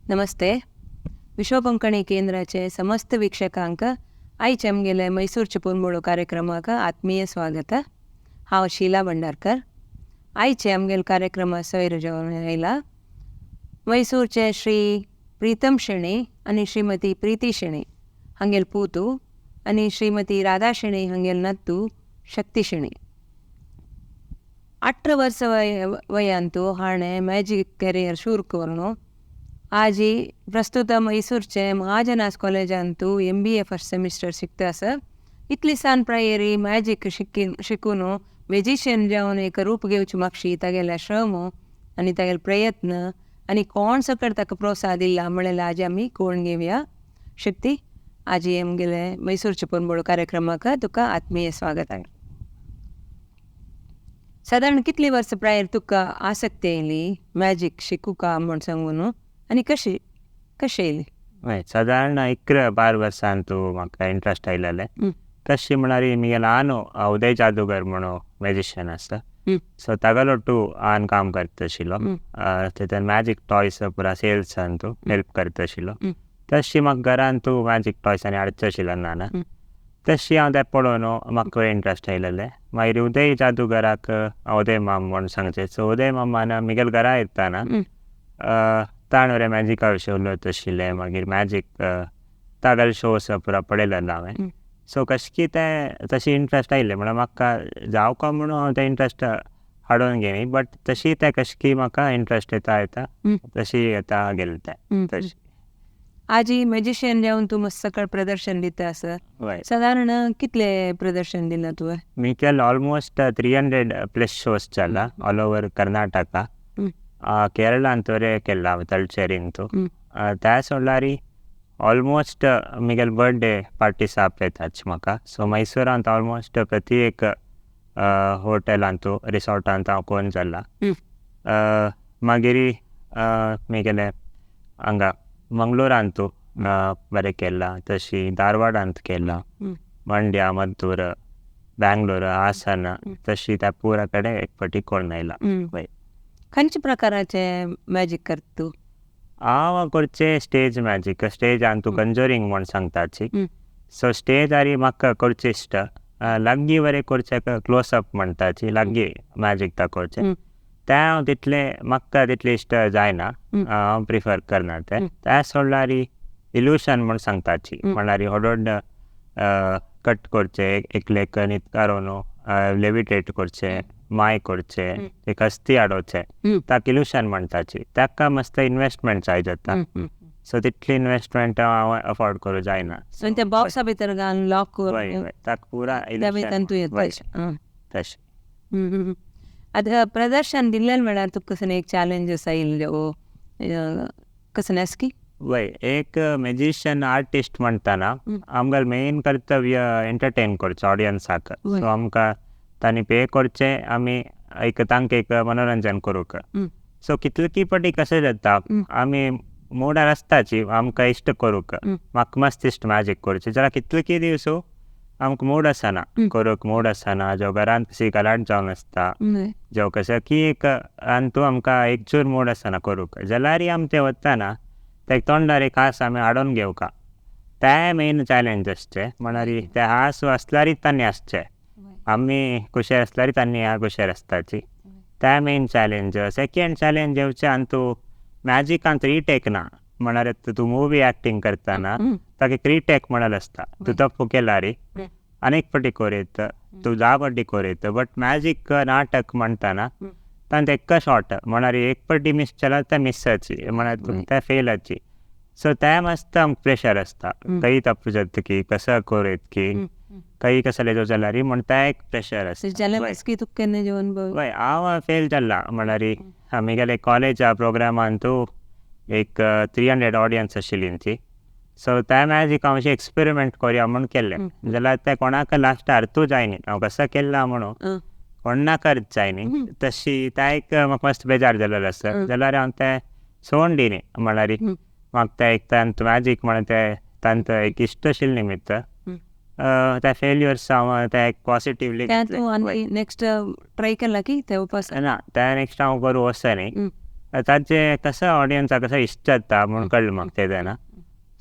नमस्ते. विश्व कोंकणी केंद्राचे समस्त वीक्षकांक आयचे आमगेले मैसूरचे पोरमोळो कार्यक्रमाक आत्मीय स्वागत. हांव शीला भंडारकर. आयचे आमगेले कार्यक्रमा सोयर जेवण आयला मैसूरचे श्री प्रीतम शेणी आनी श्रीमती प्रीती शेणी हांगेल पूतू आनी श्रीमती राधा शेणी हांगेल नत्तू शक्ती शेणी. 18 वर्स वयांतू हाणें मॅजीक कॅरियर शूर करून आजी प्रस्तुत मैसूरचे महाजनास कॉलेजांतू MBA first semester शिकता आसा. इतली सान प्रायेरी मॅजीक शिकून मॅजिशियन जावन एक रूप घेवचे मागशी तागेले श्रम आनी तागेले प्रयत्न आनी कोण सकट ताका प्रोत्साहन दिला म्हणल्यार आजी आमी कोण घेवया. शक्ती, आजी आमगेले मैसूरचे पोरमोळ कार्यक्रमाक तुका आत्मीय स्वागत आहे. सादारण कितली वर्सां प्रायर तुका आसक्ती आयली मॅजीक शिकूका म्हूण सांगून आनी कशी कशी येयली? हय, सादारण 11-12 वर्सां तूं म्हाका इंट्रस्ट आयलेलें. तशी म्हळ्यार मुगे ल्हान उदय जादूगर म्हणून मॅजिशियन आसा. सो तागेलो हांवें काम करता आशिल्लो. तेतून मॅजीक टॉयस पुरा सेल्सान तूं हेल्प करता आशिल्लो. तशी म्हाका घरान तूं मॅजीक टॉयस आनी हाडचो आशिल्लो नाना. तशी हांव तें पळोवन म्हाका इंट्रस्ट आयलेलें. मागीर उदय जादूगराक उदय माम म्हूण सांगचें. सो उदय मामान मुगेल्या घरा येताना ताणें मॅजिका विशीं उलयत आशिल्लें. मागीर मॅजीक तागेले शोज पुरा पळयलेलो हांवें. सो कशें की तें तशी इंट्रस्ट आयलें म्हणल्यार म्हाका जावका म्हणून हांव तें इंट्रस्ट हाडून घेयनी, बट तशी तें कशें की म्हाका इंट्रस्ट येता येता तशी येता गेलें तें तशी. आजी मॅजिशियन जावन तूं मस्त सकळ प्रदर्शन दिता आसा. सादारण कितले प्रदर्शन दिलां तुवें? मी केल्लो ऑलमोस्ट 300+ शोज जाला ऑल ओवर कर्नाटका. केरळांत वरे केल्लो हांवें तळचेरींतू. त्या सोडल्यार ऑलमोस्ट मुगेले बर्थडे पार्टीस आपयताच म्हाका. सो मैसुरांत ऑलमोस्ट प्रति एक हॉटेलांतू रिसॉर्टांत हांव कोण जाला. मागीर मुगेले हांगा मंगळुरांतू बरें केलां, तशी धारवाडांत केलां, मंड्या, मद्दूर, बेंगलोर, हासन, तशी त्या पुरा कडेन एक फावटी कोण आयला. खंयच्या प्रकाराचे मॅजीक करता तूं? हांव करचें स्टेज मॅजीक. स्टेजान तूं कंजोरींग म्हूण सांगताची. सो स्टेजार म्हाका करचें इश्ट लागीं बरें करचें क्लोज अप म्हणटाची, लागीं मॅजीक दाखोवचें तें हांव तितलें म्हाका तितलें इश्ट जायना, हांव प्रिफर करना तें. तें सोडल्यार इल्युशन म्हूण सांगताची, म्हणल्यार व्हड व्हड कट करचें, एकलेक न्हिदकारोन लेविटेट करचें, माय करचें, एक हस्ती हाडोवचें, ताका इल्युशन म्हणटाची. ताका मस्त इन्वेस्टमेंट जाय जाता. सो तितली इन्वेस्टमेंट हांव अफोर्ड करूं जायना. सो त्या बॉक्सा भितर घालून लॉक करून ताका पुरा त्या भितर तूं येता. तशें. आतां प्रदर्शन दिल्लें म्हळ्यार तुका कसो एक चॅलेंजस आयिल्ल्यो कसो आसा की? वय, एक मॅजिशियन आर्टिस्ट म्हणटाना आमगेलें मेन कर्तव्य एंटरटेन करचो ऑडियन्साक. सो आमकां तांणी पे करचें, आमी एक तांकां एक मनोरंजन करूंक. सो कितले पटी कशें जाता, आमी मुडार आसताची आमकां इश्ट करूंक, म्हाका मस्त इश्ट मॅजीक करचें जाल्यार कितले दिवस आमकां मूड आसना करूंक, मूड आसना, जो घरांत कशी गलाट जावन आसता, जो कशें की एक आनी तूं आमकां एक चूर मूड आसना करूंक, जाल्यार आमी तें वतना ते तोंडार एक हांस आमी हाडून घेवका. तें मेन चॅलेंज आसचें. म्हळ्यार तें हांस आसल्यारूच तांणी हांसचें, आमी खुशार आसल्यार तांणी खुशार आसताची. तें मेन चॅलेंज. सेकेंड चॅलेंज येवचें आनी तूं मॅजिकांत रिटेक ना, म्हळ्यार तूं मुवी एक्टींग करतना ताका एक रिटेक म्हणल्यार आसता, तूं तप्पू केल्यार अनेक फावटी कोरयत, तूं 10 फावटी कोरयत, बट मॅजीक नाटक म्हणटाना तांचे एका शॉट म्हळ्यार एक फावटी मिस जाल्यार तें मिसाची, म्हळ्यार तें फेलाची. सो तें मस्त आमकां प्रेशर आसता, खंय तप्पू जाता की कसो कोरयत की खंय कसलें जो जाल्यार म्हण तें एक प्रेशर आसता. जाल्यार हय, हांव फेल जाला. म्हळ्यार आमगेले कॉलेज प्रोग्रामान तूं एक 300 ऑडियन्स आशिल्ली ती. सो त्या मॅजीक हांव अशें एक्सपेरिमेंट करुया म्हूण केल्लें, जाल्यार तें कोणाक लास्ट अर्थूय जायना हांव कसो केल्लां म्हणून, कोणाक अर्थ जायना. तशी तें एक म्हाका मस्त बेजार जालेलो आसा. जाल्यार हांव तें सोडून दिलें. म्हळ्यार म्हाका तें एक तांत मॅजीक म्हणून तें तांत एक इश्ट आशिल्लें निमित्त त्या फेल्युअर्स हांव तें एक पॉजिटिवली घेतलें. नेक्स्ट ट्राय केला की ते उपास ना, त्या नेक्स्ट हांव करूं वचना. ताजे कसं ऑडियन्साक कसं इश्ट जाता म्हूण कळ्ळें म्हाका तेन्ना.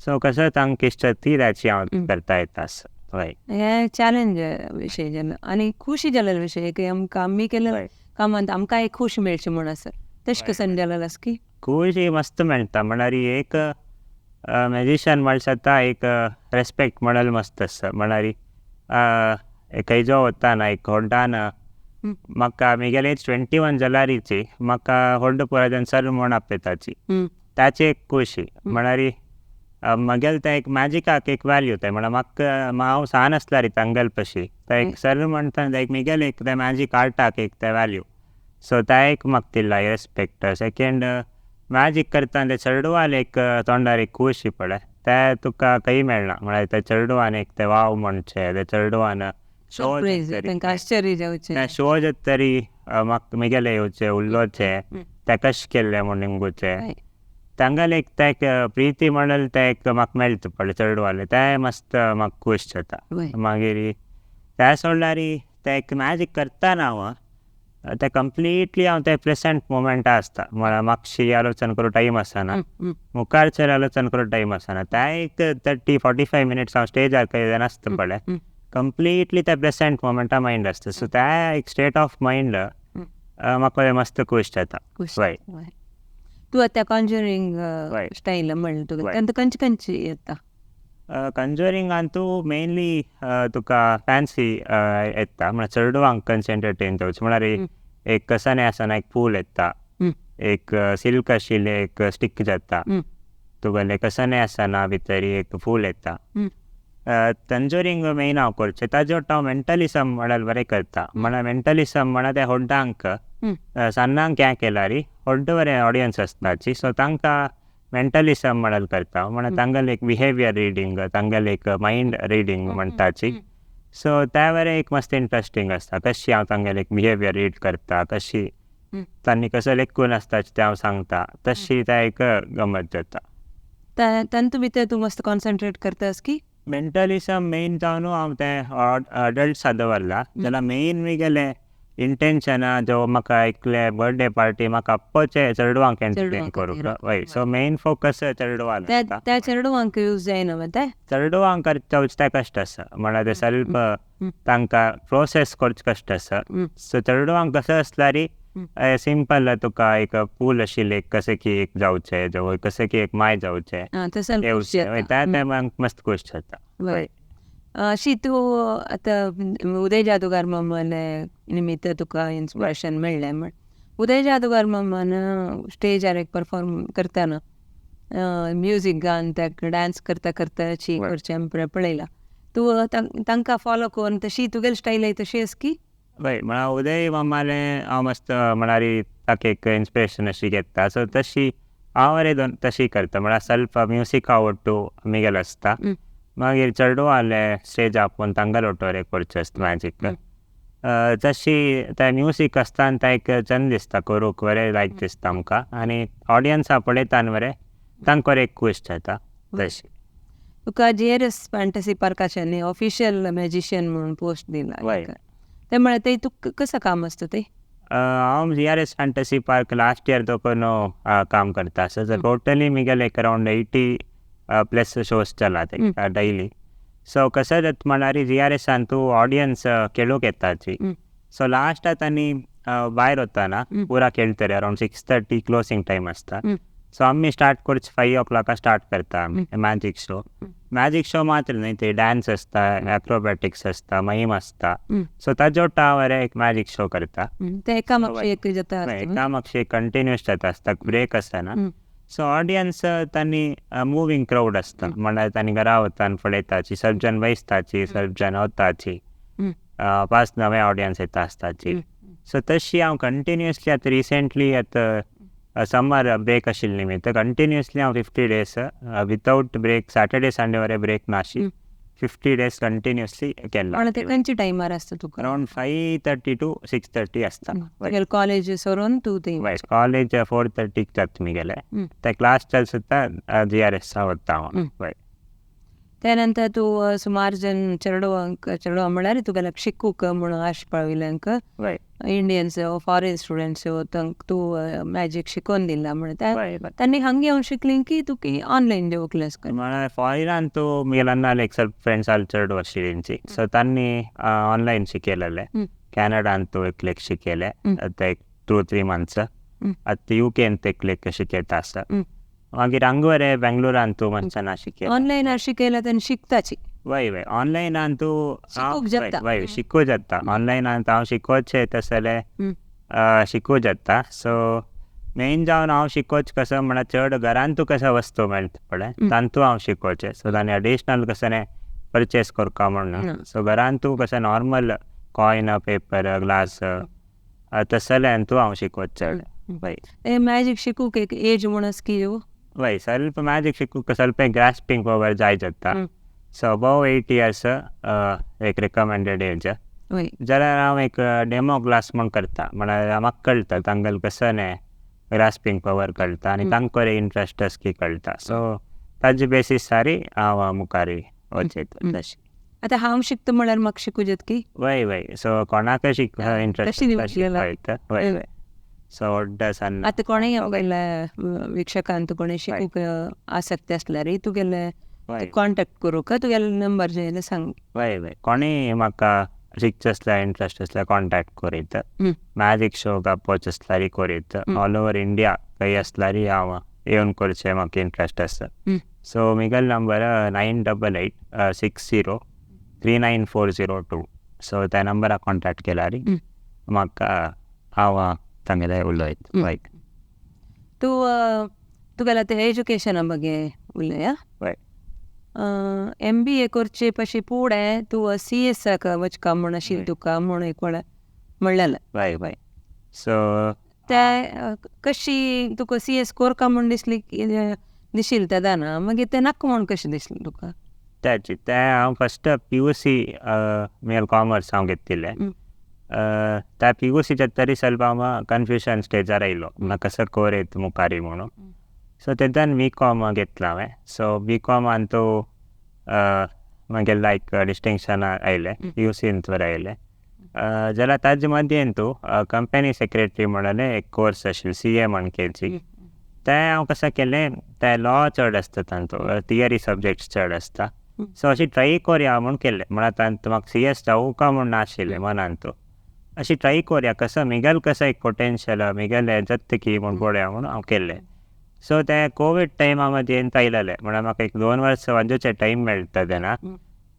सो कसं तांकां इश्ट जाता ती ताची हांव करता येता आसा. हय, हे चॅलेंज विशय जालो आनी खुशी जालेलो विशय की आमकां आमी केल्ले कामांत आमकां एक खुशी मेळची म्हूण आसा. तशें कसन जालेलो आसा की खुशी मस्त मेळटा. म्हळ्यार एक मॅजिशियन म्हळ्यार एक रेस्पेक्ट म्हणल मस्त आसा. म्हळ्यार खंयचो वताना एक व्हड्डान म्हाका म्हगेले एज 21 जाल्यारीची म्हाका व्हड पुरा जावन सर म्हूण आपयताची, ताची एक खुशी. म्हळ्यार म्हगेले तें एक मॅजिकाक एक वॅल्यू तें. म्हळ्यार म्हाका हांव सान आसल्यार तांगेले पशी ते एक सर म्हणटा एक म्हगेले एक तें मॅजीक आर्टाक एक तें वॅल्यू. सो तें एक म्हाका दिला रेस्पेक्ट. सेकेंड मॅजीक करतना ते चेडवान एक तोंडार एक खुशी पळय ते तुका खंय मेळना. म्हळ्यार ते चेडवान एक ते वाव म्हणचे ते चेडवान आश्चर्य जावचें शो जाता तरी म्हाका म्हगेले येवचें उलोवचें ते कशें केल्लें म्हूण निमगुचें तांगेले एक ते एक प्रिती म्हणल ते एक म्हाका मेळटा पळय चेडवाले तें मस्त म्हाका खूश जाता. मागीर ते सोडल्यार ते एक मॅजीक करतना हांव ते कंप्लिटली हांव ते प्रेसेंट मोमेंटा आसता. म्हळ्यार मातशी आलोचन करूं टायम आसना, मुखारचेर आलोचन करूं टायम आसना. ते एक 30-45 मिनट्स हांव स्टेजार खंय आसता पळय कंप्लिटली ते प्रेसेंट मोमेंटा मायंड आसता. सो ते एक स्टेट ऑफ मायंड म्हाका मस्त खूश जाता. हय, तूं आतां कॉन्जरिंग स्टायल म्हणलें तुका, तांकां खंयची खंयची येता? कंजरिंगान तूं मेनली तुका फॅन्सी येता. म्हळ्यार चेडवांक खंयचे एंटरटेन जावचें. म्हळ्यार एक कसाने आसतना एक फूल येता, एक सिल्क आशिल्लें एक स्टीक जाता, तुगेलें कसाने आसतना भितर एक फूल येता. कंजरिंग मेन हांव करचें. ताजे वांगडा हांव मेंटलिसम म्हळ्यार बरें करता. म्हळ्यार मेंटलिसम म्हळ्यार त्या व्हड्डांक सान्नांक हें केल्यार व्हड बरें ऑडियन्स आसताची. सो तांकां मेंटलिसम म्हळ्यार करता. म्हळ्यार तांगेलें एक बिहेवियर रिडींग, तांगेलें एक मायंड रिडींग म्हणटाची. सो त्या बरें एक मस्त इंट्रस्टींग आसता कशी हांव तांगेलें एक बिहेवियर रीड करता, कशी तांणी कसो लेखून आसता तें हांव सांगता, तशी त्या एक गमत जाता. तातूंत भितर तूं मस्त कॉन्सन्ट्रेट करतास की मेंटलिसम मेन जावन हांव तें अडल्ट्सा दवरला. जाल्यार मेन म्हगेलें इंटेन्शना जो म्हाका एकले बर्थडे पार्टी म्हाका आप्पोचे चेडवांक एंटरटेन करूंक. हय, सो मेन फोकस चेडवांक. त्या चेडवांक यूज जायना मग ते चेडवांक करचें तें कश्ट आसा. म्हळ्यार ते सेल्फ तांकां प्रोसेस करचें कश्ट आसा. सो चेडवांक कसो आसल्यार सिंपल तुका एक पूल आशिल्लें एक कशें की एक जावचें जवळ कशें की एक माय जावचें त्या टायमाक मस्त खूश जाता. अशी तूं आतां उदय जादूगार मामाले निमित्त तुका इन्स्पिरेशन मेळ्ळें म्हण उदय जादूगार मामान स्टेजार एक परफॉर्म करतना म्युजीक गावन ताका डांस करता करता शी करचें आमी पळयलां. तूं तांकां फॉलो करून तशी तुगेली स्टायल तशी आसा की? हय, म्हळ्यार उदय मामालें हांव मस्त म्हळ्यार ताका एक इन्स्पिरेशन अशी घेता. सो तशी हांव अरे दोन तशी करता. म्हळ्यार सेल्फ म्युजीक आवडटू म्हगेलें आसता. मागीर चेडवाले स्टेज आपोवन तांगेले वांटो करचें आसता मॅजीक. तशी ते म्युजीक आसता आनी तें एक चंद दिसता करूंक बरें लायक दिसता आमकां आनी ऑडियन्सा पळयता आनी बरें तांकां एक खूश जाता. तशी तुका जीआरएस फॅन्टसी पार्काच्यानी ऑफिशियल मॅजिशियन म्हणून पोस्ट दिला ते म्हळ्यार ते तुका कसं काम आसता ते? हांव GRS fantasy park last year दोन काम करता. सो टोटली म्हगेले एक अरावंड 80+ शोज चला ते डैली. सो कसं जाता म्हळ्यार जीआरएसान तूं ऑडियन्स खेळूंक येताची. सो लास्ट आनी भायर वतना पुरा खेळटले अरावंड 6:30 क्लोसींग टायम आसता. सो आमी स्टार्ट करचे 5 o'clock start करता आमी मॅजीक शो. मॅजीक शो मात्र न्हय, ते डांस आसता, एक्रोबॅटिक्स आसता, महिम आसता. सो ताजे वांगडा हांव एक मॅजीक शो करता. ते एकामागशीं एक जाता, एकामागशीं कंटिन्यूस जाता आसता, ब्रेक आसना. सो ऑडियन्स तांणी मुवींग क्रावड आसता. म्हळ्यार तांणी घरा वतान पळयताची, सर्व जन बैसताची, सर्व जन वताची, पास नवे ऑडियन्स येता आसताची. सो तशी हांव कंटिन्युअसली आतां रिसेंटली आतां समर ब्रेक आशिल्ले निमित्त कंटिन्युअसली हांव 50 days without break, Saturday Sunday वरे ब्रेक नाशी 50 डेज कंटिन्युअसली केला. खंयच्या टायमार आसता तुका? अरावंड 5:30 to 6:30 आसता. कॉलेज सोडून तूं थंय? कॉलेज 4:30 जाता म्हगेलें, ते क्लास चल सुद्दां जीआरएस वता हांव. त्या नंतर तूं सुमार जन चेडवांक, चेडवां म्हळ्यार तुगेल्याक शिकूंक म्हणून आश पाविल्ल्यांक, इंडियन्स फॉरेन स्टुडंट्स, तांकां तूं मॅजीक शिकोवन दिला म्हण, तांणी हांगा येवन शिकली की तुका ऑनलायन जेव क्लास कर? म्हळ्यार फॉरेनान तूं मुगेले एक ಸ್ವಲ್ಪ फ्रेंड्स आल चड वर्शिंची, सो तांणी ऑनलायन शिकयलेले. कॅनडान तूं एकलेक शिकयले आतां एक 2-3 मंथ्स. आतां युकेन एकलेक शिकयता आसा. मागीर हांगा वरे बेंगलोरान तूं मनशां शिकयता. ऑनलायन शिकयला तांणी शिकताची? वय वय, ऑनलायनान तूं शिकूंक जाता. वय, शिकूं जाता ऑनलायनान. हांव शिकोवचें तसलें शिकूं जाता. सो मेन जावन हांव शिकोवचें कसो म्हळ्यार चड घरान तूं कसो वस्तू मेळटा पळय तांतू हांव शिकोवचें. सो तांणी एडिशनल कसो परचेस करपा म्हण, सो घरान तूं कसं नॉर्मल कॉयन, पेपर, ग्लास तसलें तूं हांव शिकोवचें चड. वय, मॅजीक शिकूंक एक एज म्हूण की? वय, ಸ್ವಲ್ಪ मॅजीक शिकूंक ಸ್ವಲ್ಪ ग्रास्पिंग पवर जाय जाता. सो अबव 8 इयर्स एक रिकमेंडेड एज. जाल्यार हांव एक डेमो क्लास म्हूण करता, म्हळ्यार म्हाका कळटा तांगेलें कसो ग्रास्पिंग पवर कळटा आनी तांकां इंट्रस्ट आसा की कळटा. सो ताजे बेसीसारी हांव मुखार वचयता तशें. आतां हांव शिकता म्हळ्यार म्हाका शिकूं जाता की? वय वय, सो कोणाकय शिक इंट्रस्ट शिकता. वय वय, सो व्हड सन्न आतां कोणेय वीक्षकांत कोणें शिकूंक आसक्ती आसल्यार तुगेलें कॉन्टेक्ट करूंक तुगेलो नंबर जे सांग. वय वय, कोणेय म्हाका शिकचें आसल्यार इंट्रस्ट आसल्यार कॉन्टेक्ट करीत. मॅजीक शो पळोवचें आसल्यार करीत. ऑल ओवर इंडिया खंय आसल्यार हांव येवन करचें म्हाका इंट्रस्ट आसा. सो म्हगेलो नंबर 9886039402. सो त्या नंबराक कॉन्टेक्ट केल्यार म्हाका हांव तांगेले उलयत. वय. तूं तुगेलें आतां एजुकेशना ಬಗ್ಗೆ उलया. वय. एमबीए करचे पशी फुडें तूं सी एसाक वचका म्हूण आशिल्लें तुका म्हूण एक वेळा म्हणलेलें. वय वय, सो ते कशी तुका सी एस कोरका म्हूण दिसली, दिशिल्लें तेदना, मागीर तें नाका म्हूण कशें दिसलें तुका? तेच तें हांव फस्ट पीयूसी म्हगेलें कॉमर्स हांव घेतिल्लें. त्या पीयूसीच्या तरी ಸ್ವಲ್ಪ हांव कन्फ्युजन स्टेजार आयलो, म्हाका कसो कोर मुखारी म्हणून. सो तेन्ना बी कॉम घेतलां हांवें. सो बी कॉमान तूं मागीर लायक डिस्टिंक्शन आयलें, पीयूसीन बरें आयलें. जाल्यार ताजे मदीं तूं कंपनी सेक्रेटरी म्हणलें एक कोर्स आशिल्लो, सी ए म्हण केजी. तें हांव कसो केलें, तें लॉ चड आसता तांचो, थियरी सब्जेक्ट्स चड आसता. सो अशी ट्राय कोरया म्हूण केलें. म्हळ्यार तांतू म्हाका सी एस जावूं म्हूण नाशिल्लें मनांत, अशी ट्राय कोरया कसो म्हगेलें कसो एक पोटेन्शियल म्हगेलें जाता की म्हूण पळोवया म्हूण हांव केल्लें. सो तें कोवीड टायमा मदीं आयलेलें, म्हळ्यार म्हाका एक 2 वर्सां वाजोवचें टायम मेळटा तेन्ना.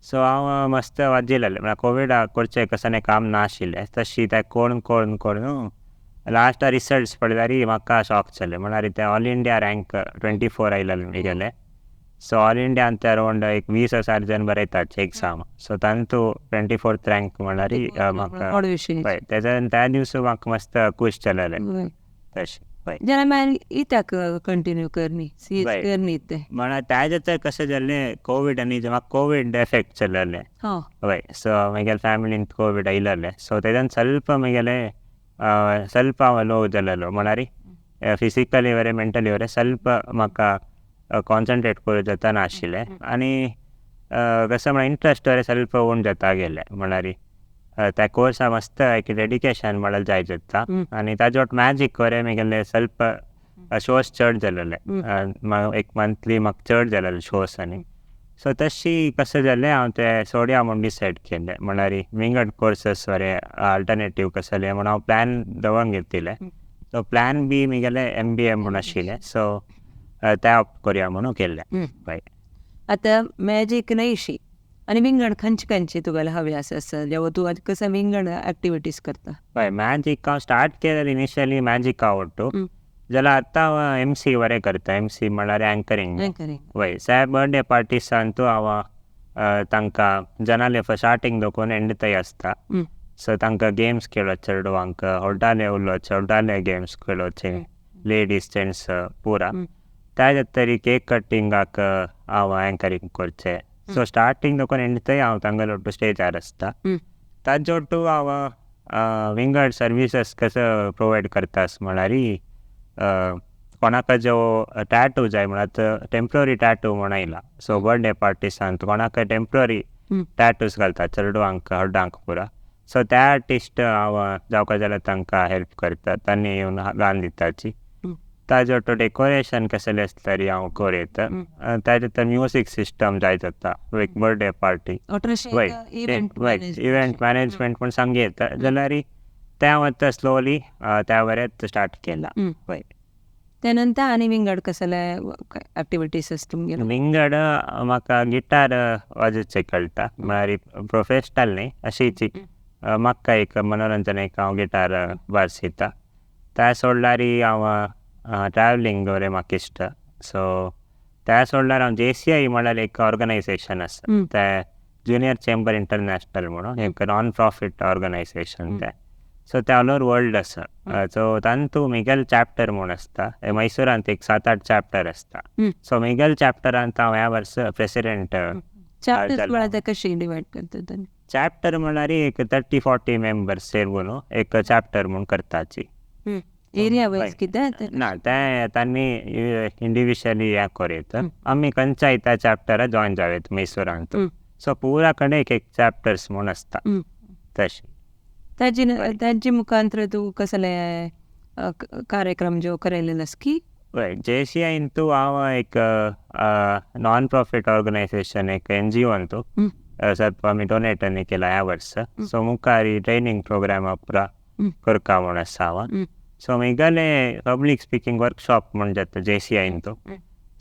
सो हांव मस्त वाजयलेलें. म्हळ्यार कोविडाक करचें कसलें काम नाशिल्लें, तशी तें कोण कोण कोण लास्ट रिसल्ट्स पळयल्यार म्हाका शॉक जालें. म्हळ्यार तें ऑल इंडिया रँक 24 आयलेलें म्हगेलें. सो ऑल इंडियान ते अरावंड एक 20,000 जन बरयतात एग्जाम. सो तांतू 24th rank म्हळ्यार म्हाका तेज्या त्या दिवस म्हाका मस्त खूश जालेलें तशें. जाल्यार मागीर इत्याक कंटिन्यू करनी सी एस करनी तें? म्हळ्यार ताजें तर कशें जालें, कोवीड आनी म्हाका कोवीड एफेक्ट जालेलें. वय, सो म्हगेले फॅमिलीन कोवीड आयलेलें. सो तेज्यान ಸ್ವಲ್ಪ म्हगेलें ಸ್ವಲ್ಪ हांव लो जालेलो, म्हळ्यार फिजिकली वरे मेंटली वरे ಸ್ವಲ್ಪ म्हाका कॉन्सन्ट्रेट करूं जाता नाशिल्लें. आनी कसो म्हळ्यार इंट्रस्ट वरे ಸ್ವಲ್ಪ उण जाता गेलें. म्हळ्यार त्या कोर्सा मस्त एक डेडिकेशन म्हळ्यार जाय जाता. आनी ताजे वट मॅजीक वरे म्हगेले ಸ್ವಲ್ಪ शोज चड जालेले, एक मंथली म्हाका चड जालेले शोज. आनी सो तशी कशें जालें, हांव तें सोडया म्हूण डिसायड केलें. म्हळ्यार विंगड कोर्सस वरे अल्टरनेटीव कसले म्हूण हांव प्लॅन दवरून घेतिल्लें. सो प्लॅन बी म्हगेलें एमबीए म्हूण आशिल्लें. सो तें ऑप्ट कोरया म्हणून केल्लें. हय. आतां मॅजीक न्हयशी आनी विंगड खंयचे खंयचे तुगेले हव्यास आसा, जेवो तूं आतां कसो विंगड एक्टिविटीज करता? हय, मॅजीक हांव स्टार्ट केलें इनिशियली मॅजीक आवडटू, जाल्यार आतां हांव एम सी बरें करता. एम सी म्हळ्यार एंकरींग. वय, सगळ्या बर्थडे पार्टीसान तूं हांव तांकां जनाले स्टार्टींग दोकून एंड थंय आसता. सो तांकां गेम्स खेळोवचे चेडवांक, व्हडाले उलोवचे, व्हडाले गेम्स खेळोवचे, लेडीज जेंट्स पुरा. त्या तरी केक कटिंगाक हांव एंकरींग करचें. सो स्टार्टींग दोकून एंड थंय हांव तांगेले ಒಟ್ಟು स्टेजार आसता. ताजे ಒಟ್ಟು हांव विंगड सर्विसीस कसो प्रोवायड करता म्हळ्यार कोणाक जो टॅटू जाय म्हळ्यार टेंप्ररी टॅटू म्हण आयला. सो बर्थडे पार्टीसान कोणाक टेंप्ररी टॅटूस घालता चेडवांक हड्डांक पुरा. सो त्या आर्टिस्ट हांव जावका जाल्यार तांकां हेल्प करता, तांणी येवन घालून दिताची. ताजो तो डेकोरेशन कसलें आसतरी हांव करयता. ताजे तर म्युजीक सिस्टम जाय जाता एक बर्थडे पार्टी इव्हेंट मॅनेजमेंट म्हूण सांग येता जाल्यार तें हांव आतां स्लोली त्या बरें स्टार्ट केलां. त्या नंतर आनी विंगड कसले ऍक्टिव्हिटीज आसा तुमगेले? विंगड म्हाका गिटार वाजोवचें कळटा, म्हळ्यार प्रोफेशनल न्ही, अशीच म्हाका एक मनोरंजन एक हांव गिटार वाजयता. त्या सोडल्यार हांव ट्रॅवलिंग बरें म्हाका इश्ट. सो त्या सोडल्यार हांव JCI म्हळ्यार एक ऑर्गनायझेशन आसा, तें ज्युनियर चेंबर इंटरनॅशनल म्हणून एक नॉन प्रॉफीट ऑर्गनायझेशन तें. सो ते ऑल ओवर वर्ल्ड आसा. सो तांतू मिगेल चॅप्टर म्हूण आसता, मैसुरांत एक 7-8 चॅप्टर आसता. सो मिगेल चॅप्टरांत हांव ह्या वर्स प्रेसिडेंट. कशी डिवायड करतात? चॅप्टर म्हळ्यार एक 30-40 मेंबर्स सेरून एक चॅप्टर म्हूण करताची. एरिया वायज कितें ना तें तांणी इंडिविज्युअली हें करयता. आमी खंयच्याय त्या चॅप्टरा जॉयन जावं मैसुरांत. सो पुरा कडेन एक एक चॅप्टर्स म्हूण आसता तशें. ताजी मुखांतर तूं कसले कार्यक्रम जो करयलेले आसा की? JCI तूं हांव एक नॉन प्रॉफीट ऑर्गनायझेशन एक NGO तूं ಸ್ವಲ್ಪ आमी डोनेट आनी केला ह्या वर्स. सो मुखार ट्रेनींग प्रोग्राम पुरा करता म्हूण आसा हांव. सो म्हगेले पब्लीक स्पिकींग वर्कशॉप म्हूण जाता JCI तूं.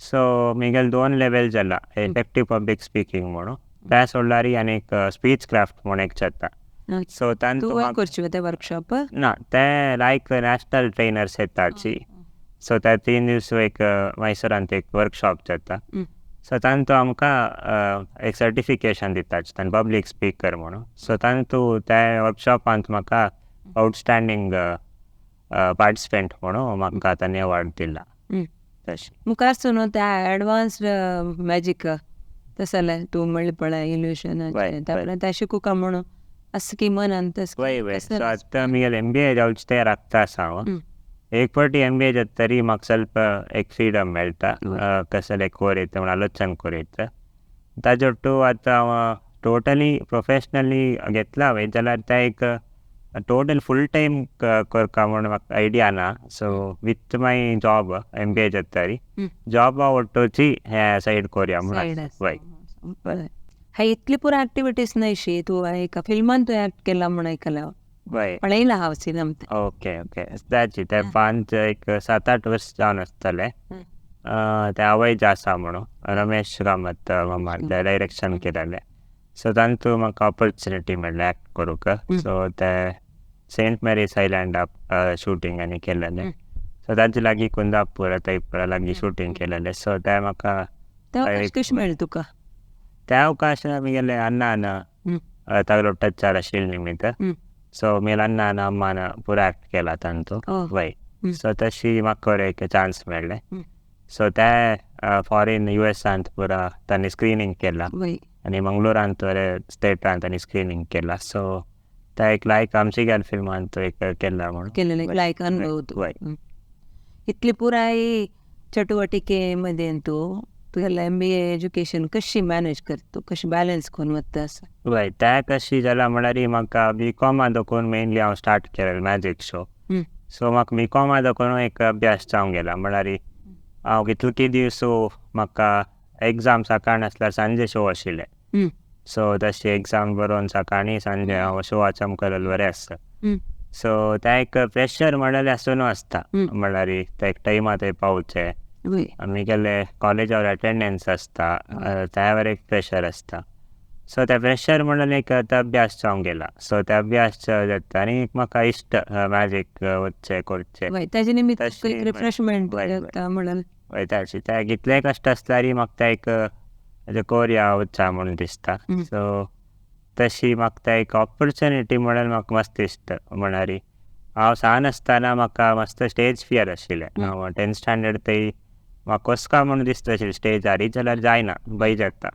सो म्हगेले 2 लेवल जाला, इफेक्टीव पब्लीक स्पिकींग म्हणून, त्या सोडल्यार आनी एक स्पीच क्राफ्ट म्हूण एक जाता. सो तूं करची ते वर्कशॉप? ना ते लायक नॅशनल ट्रेनर्स येताची. सो त्या 3 दीस एक मैसुरांत एक वर्कशॉप जाता. सो तांतू आमकां एक सर्टिफिकेशन दिताच तांणी पब्लीक स्पिकर म्हणून. सो तांतू त्या वर्कशॉपांत म्हाका आउटस्टँडींग पार्टिसिपंट म्हणून म्हाका तांणी अवॉर्ड दिला. तशें मुखार सुनो त्या एडवान्स्ड मॅजीक तसलें तूं म्हणलें पळय इल्युशन तें शिकूका म्हणून असं की मनान तसं. सो आतां म्हगेलें MBA जावचें तयार आसता आसा हांव. एक फावटी MBA जाता तरी म्हाका ಸ್ವಲ್ಪ एक फ्रीडम मेळटा, कसलें कोरयता म्हूण आलोचन कोरयता. ताजे ಒಟ್ಟು आतां हांव टोटली प्रोफेशनली घेतला हांवें जाल्यार तें एक टोटल फूल टायम करता म्हूण म्हाका आयडिया ना. So with my job MBA जाता तरी जॉबा ಒಟ್ಟುची हें सायड कोरया म्हूण. बरें, हांवें इतली पुरा ऍक्टिव्हिटीज न्हयशी तूं एका फिल्मान तूं ऍक्ट केला म्हूण आयकलां, पळयलां हांव सिनम. ओके ओके, जाची ते 5 एक 7-8 वर्स जावन आसतले. ते आवय आसा म्हणून रमेश कामत मामान ते डायरेक्शन केलेलें. सो तांतू म्हाका ऑपॉर्चुनिटी मेळ्ळें ऍक्ट करूंक. सो ते सेंट मेरीज आयलँडा शूटिंग आनी केलेलें. सो ताजे लागीं कुंदापूर थंय लागीं शूटिंग केलेलें. सो ते म्हाका कशें मेळ्ळें तुका त्या अवकाश? म्हगेले अण्णान तागलो टचार आशिल्लें निमित्त. सो म्हगेले अण्णान अम्मान पुरा ऍक्ट केला तांतू वय. सो तशी म्हाका एक चान्स मेळ्ळें. सो ते फॉरेन युएसांत पुरा तांणी स्क्रिनींग केला आनी मंगलोरांत बरें थिएटरांत तांणी स्क्रिनींग केला. सो ते एक लायक आमची गेल फिल्मांत एक केला म्हणून केलें लायक अनुभव. इतली पुराय चटुवटिके मध्ये तूं तुगेलें MBA education कशी मॅनेज करता, कशी बॅलन्स करून वता आसा? वय, तें कशी जाला म्हळ्यार म्हाका BCom दाखोवन मेनली हांव स्टार्ट केलें मॅजीक शो. सो म्हाका BCom दाखोवन एक अभ्यास जावन गेला. म्हळ्यार हांव कितले दीस म्हाका एग्जाम सकाळ आसल्यार सांजे शो आशिल्ले. सो तशी एग्जाम बरोवन सकाळी सांजे हांव शोआ चमकलें बरें आसता. सो तें एक प्रेशर म्हणल्यार आसून आसता, म्हळ्यार ते एक टायमा थंय पावचें. आमी कॉलेजावर अटेंडन्स आसता, त्यावर एक प्रेशर आसता. सो त्या प्रेशर म्हणून एक आतां अभ्यास जावन गेला. सो त्या अभ्यास जाता आनी एक म्हाका इश्ट मॅजीक वचचें करचें ताजे निमित्त रिफ्रेशमेंट म्हणून वय. ताची ते कितलेय कश्ट आसल्यार म्हाका तें एक कोरया वच्चा म्हणून दिसता. सो तशी म्हाका तें एक ऑपॉर्चुनिटी म्हणून म्हाका मस्त दिसता. म्हळ्यार हांव सान आसतना म्हाका मस्त स्टेज फियर आशिल्लें. हांव 10th standard थंय म्हाका कसका म्हणून दिसता आशिल्लें स्टेजार जाल्यार जायना भंय जाता.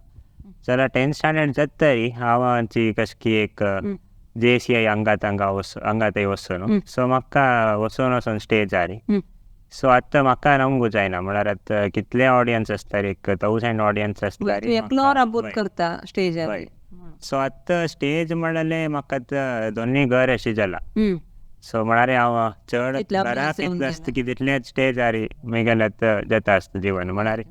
जाल्यार 10th standard जाता तरी हांव आमची कशें की एक JCI हांगा तांगा वचून हांगा थंय वचून सो म्हाका वचून वचून स्टेजार सो आतां म्हाका नमगू जायना म्हळ्यार आतां कितले ऑडियन्स आसता एक 1000 ऑडियन्स आसता एकलो राबोत करता स्टेजार. सो आतां स्टेज म्हणलें म्हाका दोनी घर अशें जाला. सो म्हळ्यार हांव चड घरा कितलें आसता की तितलेंच स्टेजार मेगेलें आतां जाता आसता जिवन म्हळ्यार.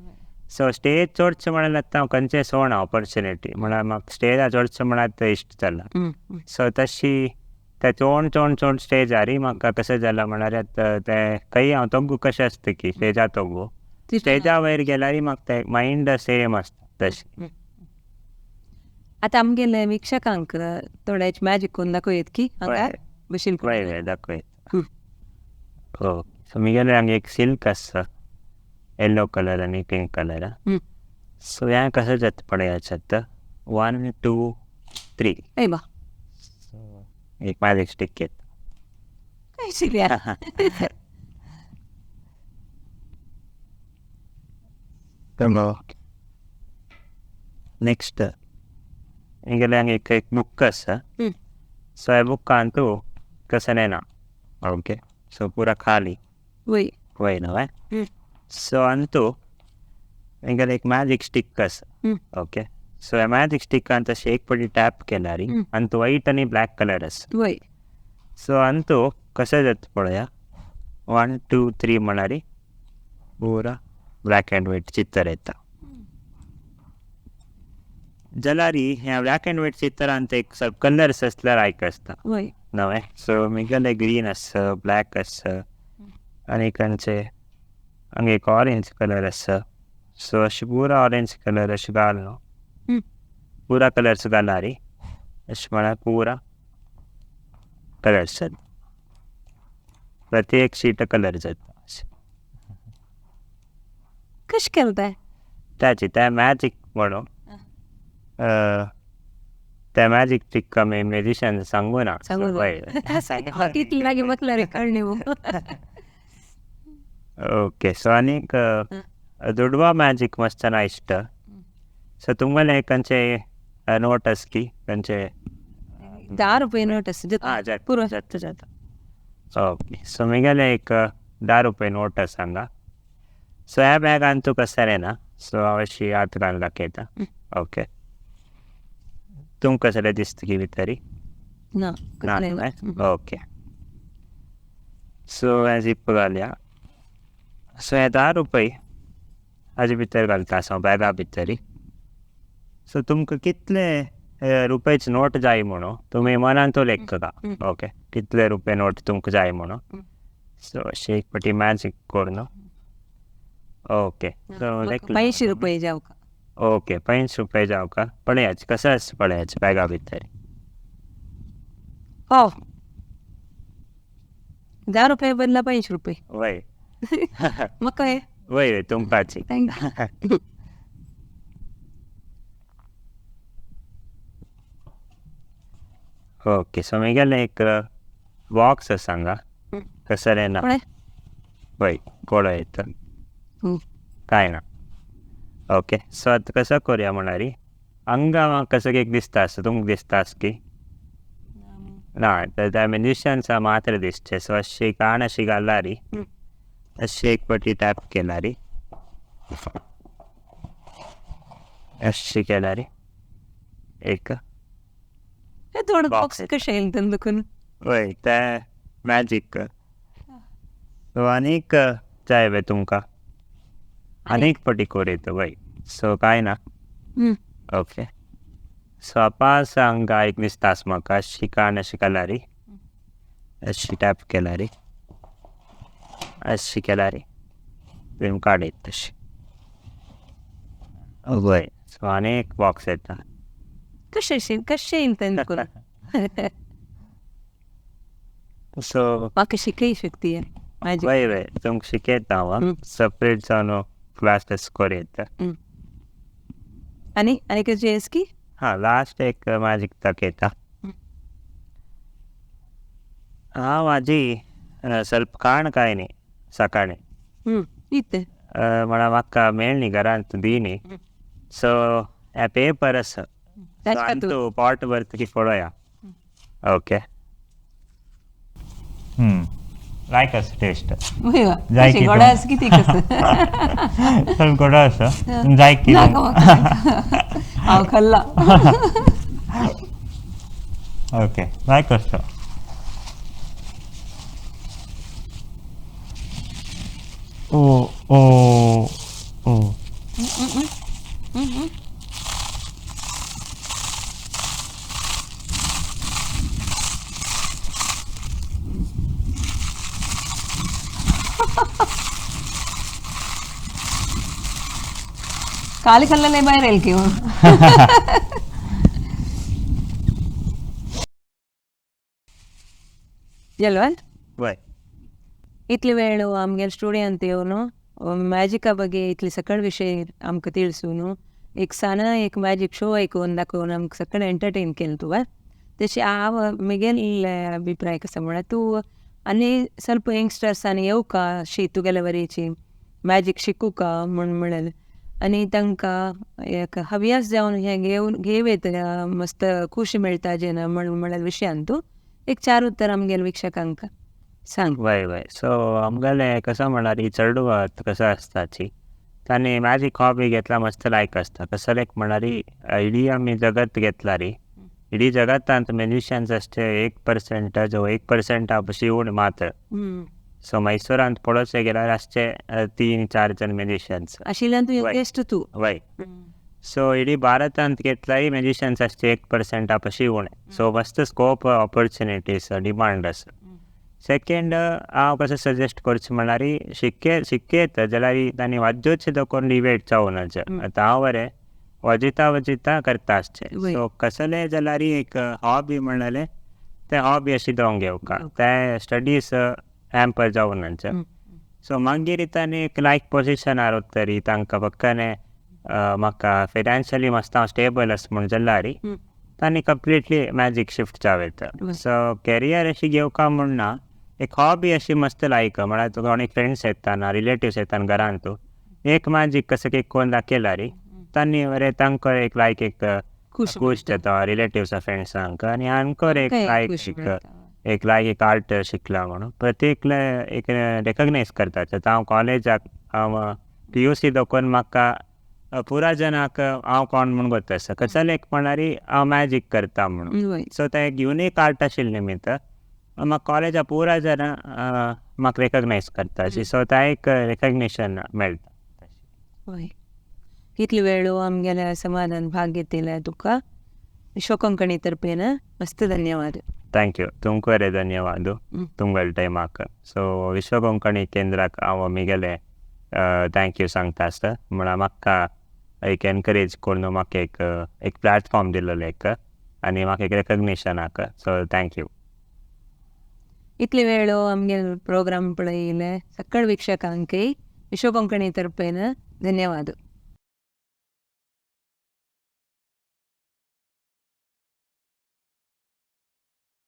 सो स्टेज चडशें म्हळ्यार आतां हांव खंयचें सोडना ऑपॉर्चुनिटी म्हळ्यार म्हाका स्टेजार चडशें म्हळ्यार इश्ट जाला. सो तशी ते चोड चोड चोड स्टेजार म्हाका कशें जाला म्हळ्यार आतां तें खंय हांव तोगू कशें आसता की स्टेजार तोगू स्टेजा वयर गेल्यार म्हाका तें मायंड सेम आसता तशें. आतां आमगेले वीक्षकांक थोडेच मॅजीक करून दाखोवयत की हांगा बशीन वय वय दाखोवयत. ओके सो म्हगेलें हांगा एक सिल्क आसा येल्लो कलर आनी पिंक कलर. सो हें कशें जाता पळयात आतां 1 2 3. ए बा एक मॅजीक स्टीक येता. काय शिकल्या. नेक्स्ट म्हगेलें हांगा एक एक बूक आसा. सो ह्या बुकान तूं कसलें ना. ओके सो पुरा खाली वय वय न्हय. सो अंतू म्हगेलें एक मॅजीक स्टीक आसा. ओके सो ह्या मॅजीक स्टिकान तशें एक पटी टॅप केल्यार अंतू व्हायट आनी ब्लॅक कलर आसा. वय सो अंतू कशें जाता पळया 1 2 3 म्हळ्यार पुरा ब्लॅक एंड व्हायट चित्र येता. जाल्यार ह्या ब्लॅक एंड व्हायट चित्रांत एक सब कलर्स आसल्यार आयक आसता नवें. सो म्हगेलें ग्रीन आसा ब्लॅक आसा आनी खंयचे हांगा एक ऑरेंज कलर आसा. सो अशें पुरा ऑरेंज कलर अशें घाल न्हू पुरा कलर्स घाला रे अशें म्हळ्यार पुरा कलर्स जाता प्रत्येक शीट कलर जाता. कशें केलें तें? ताची तें मॅजीक म्हणून ते मॅजीक ट्रीक आमी मॅजिशियन सांगू ना. कितली लागीं म्हटल्यार कळ्ळें. ओके सो आनीक दुडवा मॅजीक मस्तना इश्ट. सो तुमगेलें खंयचे नोट आसा की खंयचे 10 रुपये नोट आसा. आं जाता जाता जाता. ओके सो म्हगेलें एक 10 रुपये नोट आसा हांगा. सो ह्या बॅगान तुका सरेना. सो हांव अशी हात घालून दाखयता. ओके तुमकां कसलें दिसता की भितरी ना? ओके सो हें जीप घालया. सो हे 10 रुपये हाजे भितर घालता आसा हांव बॅगा भितरी. सो तुमकां कितले रुपयाचे नोट जाय म्हणून तुमी मनांतू लेखता. ओके कितले रुपये नोट तुमकां जाय म्हणून. सो अशें एक पटी मॅजीक करून. ओके सो 5 रुपये जावका. ओके 5 रुपये जावका. पळयाच कसो आसा पळयाच बॅगा भितर. हो 10 रुपये बदला 5 रुपये. वय म्हाका हे वय वय तुमकांची. Thank you. Okay so म्हगेलें एक बॉक्स आसा हांगा कसलें ना. वय कोडो येता कांय ना. ओके सो आतां कसो करुया म्हळ्यार हांगा म्हाका कसो एक दिसता आसा तुमकां दिसता आसा की ना त्या मॅजिशियन्सा मात्र दिसचें. सो अशी काण अशी घाला रे अशी एक पटी टॅप केला रे अशी केला रे एक थोडो बॉक्स कशें येयलें तें दुखून. वय तें मॅजीक. सो आनीक जाय बे तुमकां आनीक पटी कोरयता. वय सो कांय ना. ओके सो पास हांगा एक दिसता आसा म्हाका अशी काण अशी घाला रे अशी टॅप केला रे अशी केला रे तुमी काडयत तशें. वय सो आनी एक बॉक्स येता. कशें कशें येयलें तें दुखून. सो म्हाका शिकय शकती मॅजीक. वय वय तुमकां शिकयता हांव सेपरेट जावन क्लासीस कोरयता. आनी आनी कशें आसा की? हां लास्ट एक मॅजीक दाखयता. हांव म्हाजी ಸ್ವಲ್ಪ काण कांय न्ही सकाळीं इतें म्हळ्यार म्हाका मेळ्ळी घरांत दिनी. सो हे पेपर आसा तूं पोट भरतकीर पळोवया. ओके लायक आसा टेस्ट. जाय गोडा आसा की तीख आसा? ಸ್ವಲ್ಪ गोडा आसा. जाय की हांव खाल्ला. ओके, लायक आसा. ओ ओ ओ काली खाल्लेले बाहेर येईल की. जलवाल वय इतले वेळ आमगेले स्टुडियांत येवन मॅजिका ಬಗ್ಗೆ इतले सकळ विशय आमकां तिळसून एक सान एक मॅजीक शो आयकून दाखोवन आमकां सगळें एंटरटेन केलें तुवें. तशें हांव म्हगेले अभिप्राय कसो म्हळ्यार तूं आनी ಸ್ವಲ್ಪ यंगस्टर्सांनी येवका शी तुगेले वरीची मॅजीक शिकूका म्हूण म्हणलें आनी तांकां एक हव्यास जावन हें घेवन घेवेत मस्त खुशी मेळटा जेन्ना म्हण म्हणलें विशयान तूं एक चार उतर आमगेले वीक्षकांक सांग. वय वय, सो आमगेले कसं म्हळ्यार ही चेडवां कसं आसताची तांणी मॅजीक हॉबी घेतला मस्त लायक आसता. कसं एक म्हळ्यार इडी आमी जगत घेतला री इडी जगतांत मॅजिशियन्स आसचे 1% जो 1% पशी उण मात्र. सो मैसूरांत पळोवचें गेल्यार आसचे 3-4 जण मॅजिशियन्स आशिल्ल्यान तूं यंगेस्ट तूं. वय, सो इडी भारतांत घेतलाय मॅजिशियन्स आसचे 1% पशी उणें. सो मस्त स्कोप ऑपॉर्चुनिटीज डिमांड आसा. सेकेंड हांव कसं सजेस्ट करचें म्हळ्यार शिकयत जाल्यार तांणी वाद्योच दवरून डिबेट जावं नज. आतां हांव बरें वाजयता वाजयता करता आसचें. सो कसलें जाल्यार एक हॉबी म्हणलें तें हॉबी अशी दवरून घेवका, तें स्टडीज हॅम्पर जावं नज. सो मागीर तांणी एक लायक पोजिशनार वतरी तांकां पक्काने म्हाका फायनान्शियली मस्त हांव स्टेबल आसा म्हूण जाल्यार तांणी कंप्लिटली मॅजीक शिफ्ट जावं येता. सो कॅरियर अशी घेवका म्हूण ना, एक हॉबी अशी मस्त लायक म्हळ्यार तुका कोणी फ्रेंड्स येताना रिलेटिव्स येताना घरान तूं एक मॅजीक कसं एक कोण दाखयला री तांणी बरें तांकां एक लायक एक खुश जाता रिलेटिव्स फ्रेंड्सांक आनी आमकां एक लायक एक लायक एक आर्ट शिकला म्हणून प्रत्येकले एक रेकग्नायज करता. आतां हांव कॉलेजाक हांव PUC दाखोवन म्हाका पुरा जनाक हांव कोण म्हूण गोत आसा. कसलें एक म्हळ्यार हांव मॅजीक करता म्हणून. सो तें एक युनीक आर्ट आशिल्लें निमित्त म्हाका कॉलेजा पुरा जाणां म्हाका रेकग्नायज करता. सो तें एक रेकग्निशन मेळटा. वय, कितले वेळ आमगेल्या समाधान भाग घेतिल्ले तुका विश्व कोंकणी तर्फेन मस्त धन्यवाद. Thank you, तुमकां बरें धन्यवाद तुमगेले टायमाक. सो विश्व कोंकणी केंद्राक हांव म्हगेलें thank you सांगता आसता म्हळ्यार म्हाका एक एनकरेज करून म्हाका एक एक प्लॅटफॉर्म दिल्लो एक आनी म्हाका एक रेकग्निशनाक. So thank you. इतले वेळ आमगेले प्रोग्राम पळयले सकळ वीक्षकांकय विश्व कोंकणी तर्फेन धन्यवाद.